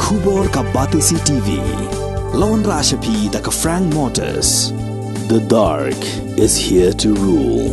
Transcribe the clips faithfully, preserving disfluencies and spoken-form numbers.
Khubor ka Batesi T V. Lawan Rashapi da ka Frank Motors. The dark is here to rule.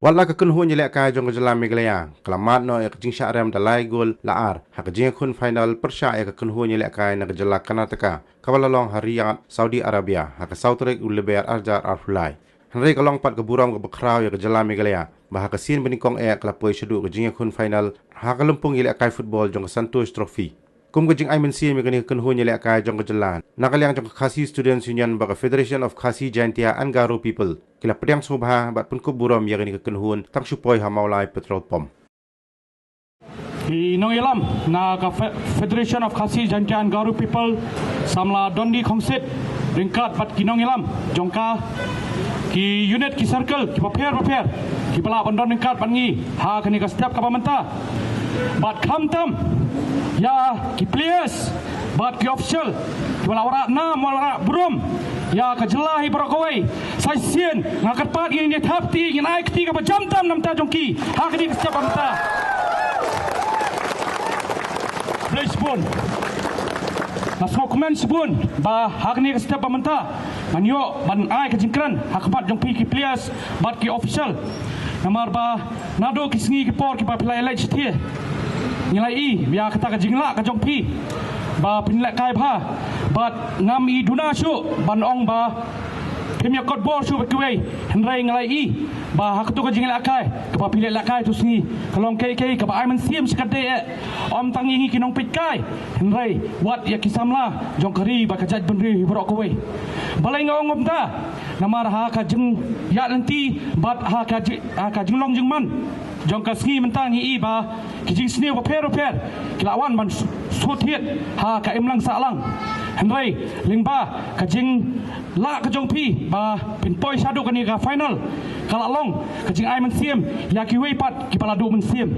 Wat la ka kynhun ïalehkai jong ka jylla Meghalaya ka la mad noh ïa ka jingshah rem da lai gol la ar ha ka jingïakhun final pyrshah ïa ka kynhun ïalehkai na ka jylla Karnataka kaba la long ha Riyadh, Saudi Arabia, ha ka saw tarik u Lber arhajar arphew lai. Hynrei ka long pat ka burom kaba khraw ïa ka jylla Meghalaya ba ha ka sien banyngkong eh ka la poi shaduh ka jingïakhun final ha ka lympung ïalehkai football jong ka Santosh Trophy. Kum ka jingai mynsiem ïa kane ka kynhun ïalehkai jong ka jylla, na ka liang jong ka Khasi Students Union bad ka Federation of Khasi Jaintia and Garo People ki la pdiang sngewbha bad pynkup burom ïa kane ka kynhun tang shu poi ha Mawlai Petrol Pump. Ki nongïalam na ka Fe-, Federation of Khasi Jaintia and Garo People, samla Dondi Khongsit, ryngkat bad ki nongïalam jong ka, ki unit, ki circle kiba pher bapher kiba lah ban don ryngkat bad ngi ha kane ka step kaba mynta. Bad khamtam ïa ki players bad ki official kiba la wanrah nam, wanrah burom ïa ka jylla hi baroh kawei. Sa shisien nga kyrpad ngin ïa thap kti, ngin ai kti kaba jam tam na bynta jong ki ha kane ka step ba mynta. Khublei shibun. Nga sngewkmen shibun ba ha kane ka step ba mynta ngan ïoh ban ai ka jingkren ha khmat jong phi ki players bad ki official. Namar ba naduh ki sngi ki por kiba phi la ïaleit shathie, ngi la ïohi ïa kata ka jinglah ka jong phi ba phin lehkai bha, bad ngam i duna shuh ban ong ba phim ïa kot bor shuh bad kiwei. Hynrei nga la ïohi ba ha kato ka jinglehkai kaba phi lehkai tu sngi ka long kaei kaei kaba ai mynsiem shikatdei eh, ym tang ïa ngi ki nongpeitkai, hynrei wat ïa ki samla jong ka ri bad ka jaitbynriew hi baroh kawei. Balei nga ong kumta? Namar ha ka jingïaid lynti bad ha ka ji-, ha ka jinglong jingman jong ka sngi mynta ngi ïohi ba ki jingsniew bapher bapher ki la wan ban su-, shu thied ha ka imlang sahlang. Hynrei lyngba ka jinglah ka jong phi ba phin poi shaduh kane ka final, ka la long ka jingai mynsiem ïa kiwei pat kiba la duh mynsiem.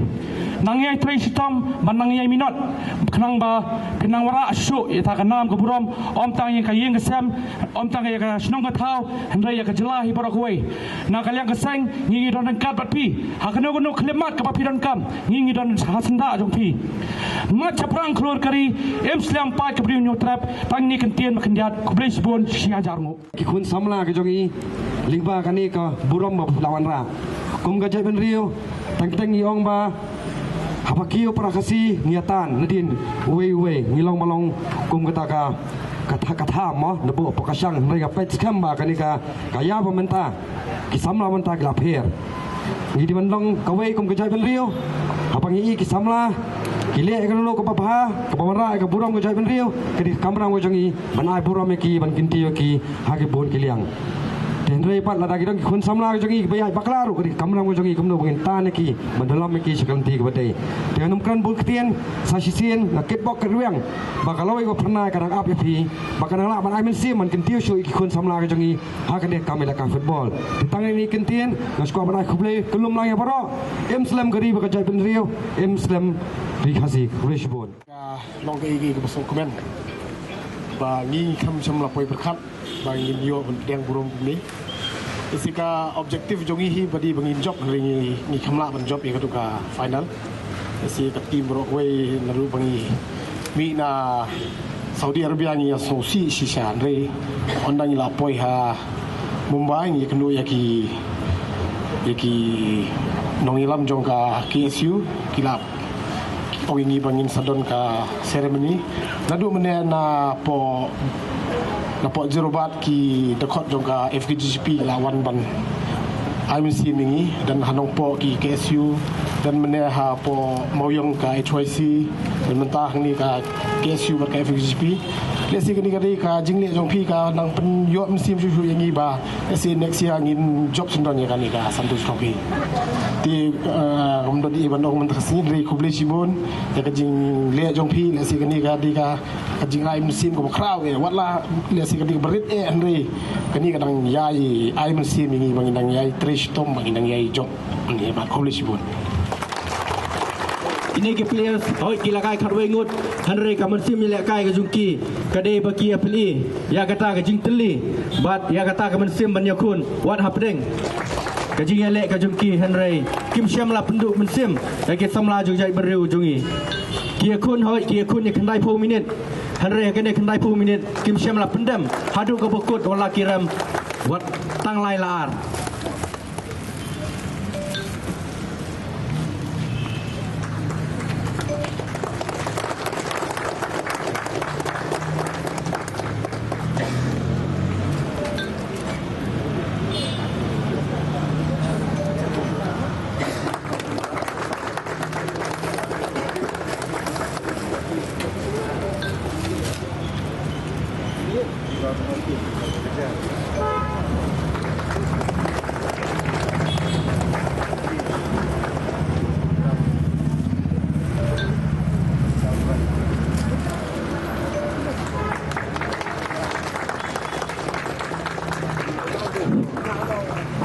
Nang ïai trei shitom bad nang ïai minot khnang ba phin nang wanrah shuh ïa kata ka nam ka burom, ym tang ïa ka ïing ka sem, ym tang ïa ka shnong ka thaw, hynrei ïa ka jylla hi baroh kawei. Na ka liang ka seng ngi ngi don ryngkat bad phi ha kano kano ka khyllipmat kaba phi donkam, ngi ngi don ha syndah jong phi. Mat shaphrang khlur ka ri, im slem paid ka briew hynñiewtrep. Tang kine ki kyntien ba khyndiat. Khublei shibun, shi hajar nguh. Ki khun samla ki jong ngi, lyngba kane ka burom ba phi la wanrah, kum ka jaitbynriew, teng teng ngi ong ba haba kiew para Khasi ngi ïa tan nadien uwei uwei, ngi long ba long kum kata ka, ka tha, ka tha mo, na buh pokashang, hynrei nga peit skhem ba kane ka, ka ïa ba mynta ki samla mynta ki la pher. Ngi dei ban long kawei kum ka jaitbynriew. Haba ngi ïohi ki samla ki leh ïa kano kaba bha, kaba wanrah ïa ka burom ka jaitbynriew, ka dei ka kamram ka jong ngi ban ai burom ïa ki, ban kyntiew ïa ki ha ki bun ki liang. Te hynrei pat lada ki don ki khun samla ka jong ngi kiba ïaid bakla ruh, ka dei ka kamram ka jong ngi kumno ba ngin tan ïa ki, ban ïalam ïa ki sha ka lynti kaba dei. Te ngam kren bun ktien, sa shisien nga kitbok kitrwiang ba ka lawei ka phyrnai ka dang ap ïa phi, ba ka dang lah ban ai mynsiem ban kyntiew shuh ïa ki khun samla ka jong ngi ha kane ka kam ïalehkai football. Te tang kine ki kyntien, nga sngewkwah ban ai khublei kyllum lang ïa baroh. Im slem ka ri bad ka jaitbynriew, im slem ri Khasi. Khublei shibun. Ka long kaei kaei kaba sngewkmen ba ngi kham shym la poi pyrkhat ba ngin ïoh ban pdiang burom kumne. Te shi ka objective jong ngi hi ba dei ba ngin jop, hynrei ngi, ngi kham lah ban jop ïa kato ka final. Te shi ka team baroh kawei naduh ba ngi mih na Saudi Arabia ngi ïa sngewsih shisha, hynrei ynda ngi la poi ha Mumbai ngi ïakynduh ïa ki, ïa ki nongïalam jong ka K S U, ki la ong ïa ngi ba ngin sa don ka ceremony. Naduh mynne napoh, napoh Zirobad ki dkhot jong ka F K J G P la wan ban ai mynsiem ïa ngi, don ha Nongpoh ki K S U, don mynne hapoh Mawiong ka H Y C, don mynta hangne ka K S U bad ka F K J P. Lehse kane ka dei ka jingleh jong phi ka nang pynïoh mynsiem shuh shuh ïa ngi ba lehse next year ngin jop syndon ïa kane ka Santosh Trophy. Te, eh, ngam don ei ei ban ong mynta ka sngi, hynrei khublei shibun ïa ka jingleh jong phi. Lehse kane ka dei ka, ka jingai mynsiem kaba khraw eh, wat la lehse ka dei kaba rit eh, hynrei kane ka dang ïai ai mynsiem ïa ngi ba ngin dang ïai trei shitom, ba ngin dang ïai jop. Ngi bad khublei shibun. Kine ki players, hooid ki la kai khatwei ngut, hynrei ka mynsiem ïalehkai ka jong ki ka dei ba ki ïapyni ïa kata ka jingtylli bad ïa kata ka mynsiem ban ïakhun wat hapdeng ka jingïaleh ka jong ki, hynrei kim shym la pynduh mynsiem ïa ki samla jong jaitbynriew jong ngi. Ki ïakhun, hooid, ki ïakhun ïa khyndai phew minit. Hynrei ha kane khyndai phew minit kim shym la pyndem haduh kaba kut, wat la ki rem wat tang lai la ar.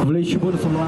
Khublei shibun samla.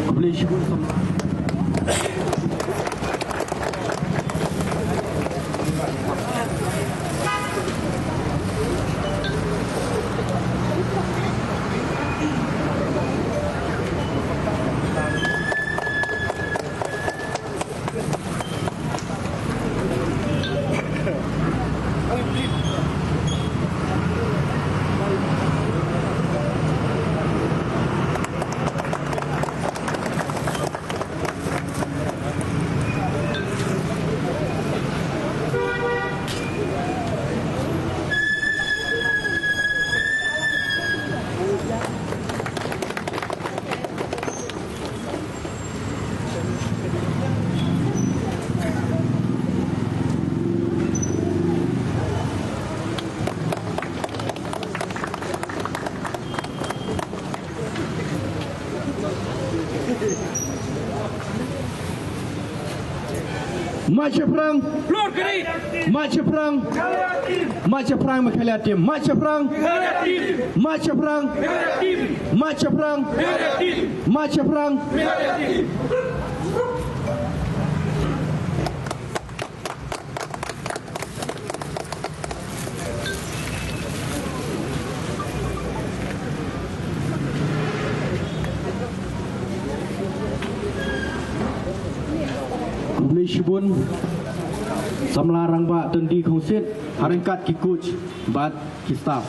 Khublei shibun samla. March shaphrang. Lord Gari. March shaphrang. Meghalaya team. March shaphrang. Meghalaya team. March shaphrang. Meghalaya team. March shaphrang. Meghalaya team. March shaphrang. Meghalaya team. March shaphrang. Meghalaya team. Khublei shibun samla rangbah Dundee Khongsit, ha ryngkat ki coach bad ki staff.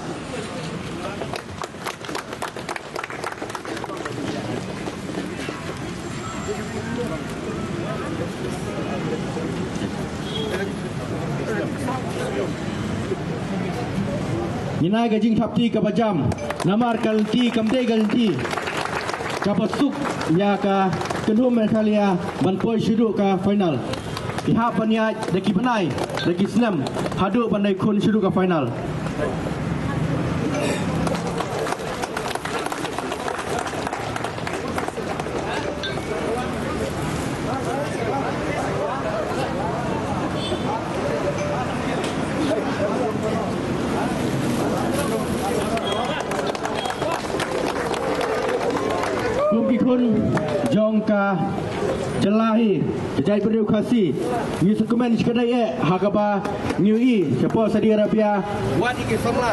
Ngin ai ka jingthap kti kaba jam, namar ka lynti kam dei ka lynti kaba suk ïa ka kynhun Meghalaya ban poi sha ka final. Ki hap ban ïaid da ki bnai, da ki snem, haduh ban dei khun sha ka final. Kum ki khun jong ka jylla hi, ka jaitbynriew Khasi, ngi sngewkmen shikatdei eh ha kaba ngi ïohi shapoh Saudi Arabia. Wat ïa ki samla.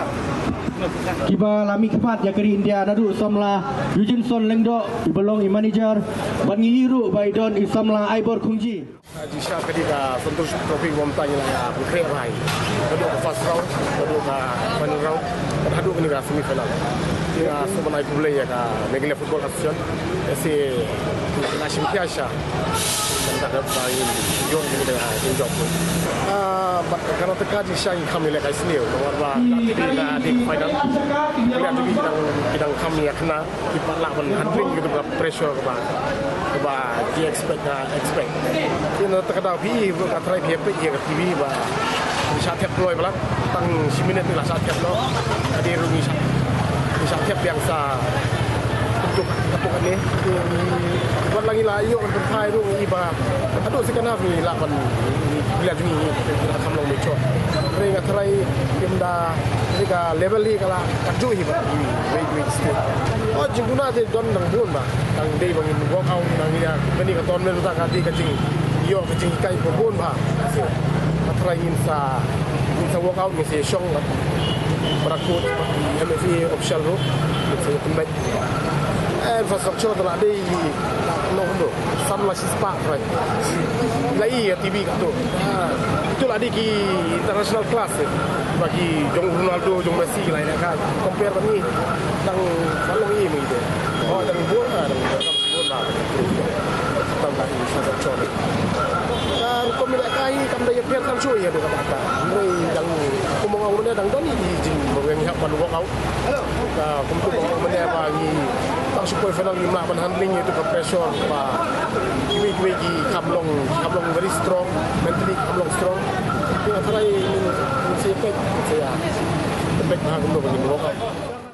Kiba la mihkhmat ïa ka ri India naduh samla Eugene Son Lyngdoh, iba long i manager, bad ngi ïohi ruh ba i don i samla Aibor Khongji. Jingshah ka dei ka Santosh Trophy, kumta ngi la ïa pynkhreh bha hi. Naduh ka first round, naduh ka final round, bad haduh kane ka semi final. Ngi la sngewbha ban ai khublei ïa ka Meghalaya Football Association. Ese la shim khia sha. Nangta ka ba ngin ïoh ngin da ngin jop. Ah, bad Karnataka jingshah ngi kham ïaleh kai sniew. Namar ba ka dei ka dei ka final. Ki la dei ki dang, ki dang kham ïa kena, ki pat lah ban handling kito ka pressure kaba, kaba ki expect, ka expect. Ki na ta ka daw phi, ka try phi peit ïa ka T V ba. Shah thep kloi ba la, tang shi minit la shah thep noh. Ka dei ruh ngi shah, ngi shah thep biang sa. Tuk, tuk ni. Wat la ngi la ïoh kan phai ruh ngi ba. Haduh second half ngi lah ban ngi, ngi, ngi, ngi, ngi, ngi, ngi, kham long mih shot. Hynrei nga try kim da, hynrei ka level hi ka la, ka ju hi ba. Wei, wei, wei, stay. Oh, jingduna te don dang bun ba. Dang dei ba ngin work out, dang ïa, kane ka tournament ta ka dei ka jing, ïoh ka jinghikai ba bun ba. Ka try ngin sa, ngin sa work out, ngin sa shong ba. Para coach, M F A official ruh, ngin sa tembak. Eh, infrastructure te la dei, no, no, sam la shispah, right. La i ïa T V kato. Ah, ito la dei ki international class, eh. Ba ki jong Ronaldo, jong Messi la ïa ka. Compare bad ngi, dang, dang long i mo ito. Oh, dang bun, ah, dang, dang bun la. Dang la infrastructure. Ah, rukom ïa ka hi, kam da ïa pher kam shu ïa do kata. Ngi dang, kumno ong mane dang don i jing, ba ngi hap ban work out. Ka kumtu ba ong mane ba ngi tang shu poi final ngim lah ban handling ïa tu ka pressure ba kiwei kiwei ki kham long, kham long very strong, mentally kham long strong. Ki nga try ngin, ngin sa ïa peit, ngin sa ïa peit ba kumno ba ngin work out.